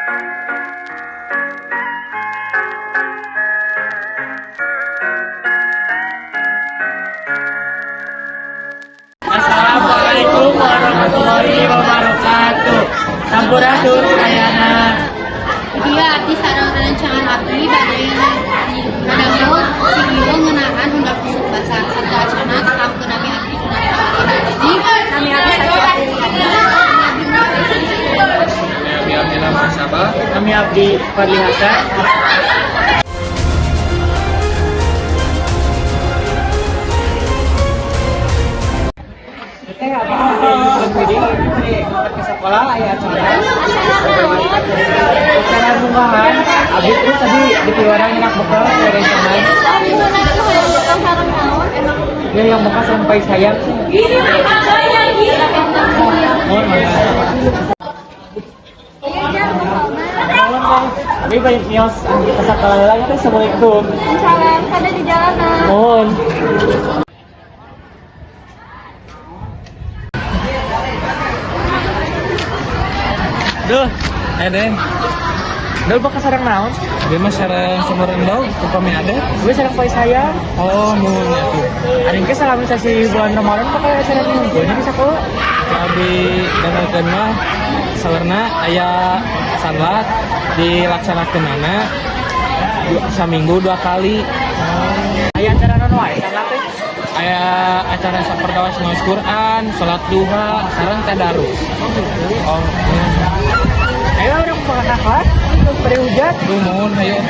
Assalamualaikum warahmatullahi wabarakatuh. Sampurasun sadayana. Iya, abdi sareng rerencangan abdi bade ngadamel video ngeunaan undak usuk basah. Sateuacanna tepangkeun, nami abdi Junarta Widi. Nami abdi Sakia Putri. Nami Abdillah Mursaba. Nami abdi Fadli Hasan. Teh, abdi bade ke sekolah, aya acara. Acara munggahan. Abdi terus tadi di piwarang enak bekal rerencangan. Ya, yang bekal sampai sayang. Mohon maaf. Mohon Bang. Abi balik mios ke sekolah lagi teh. Assalamualaikum. Salam, kada di jalanan. Mohon. Duh, Den. Duh, bakal sareng naon? Abdi mah sareng semur endog, upami ada. Gue sareng pais hayam. Oh, nuhun atuh. Ari ke salami sasi bulan Ramadan bakal acara ngumpulnya di sekolah. Abdi danelkeun mah salerna aya sanlat dilaksanakeunana saminggu dua kali. Aya acara naon wae sanlat teh? Aya acara sapertawas maos Quran, salat duha, sareng tadarus. Oh, Ayo urang bakal ka kelas, terus pada hujan. Duh, nuhun, ayo.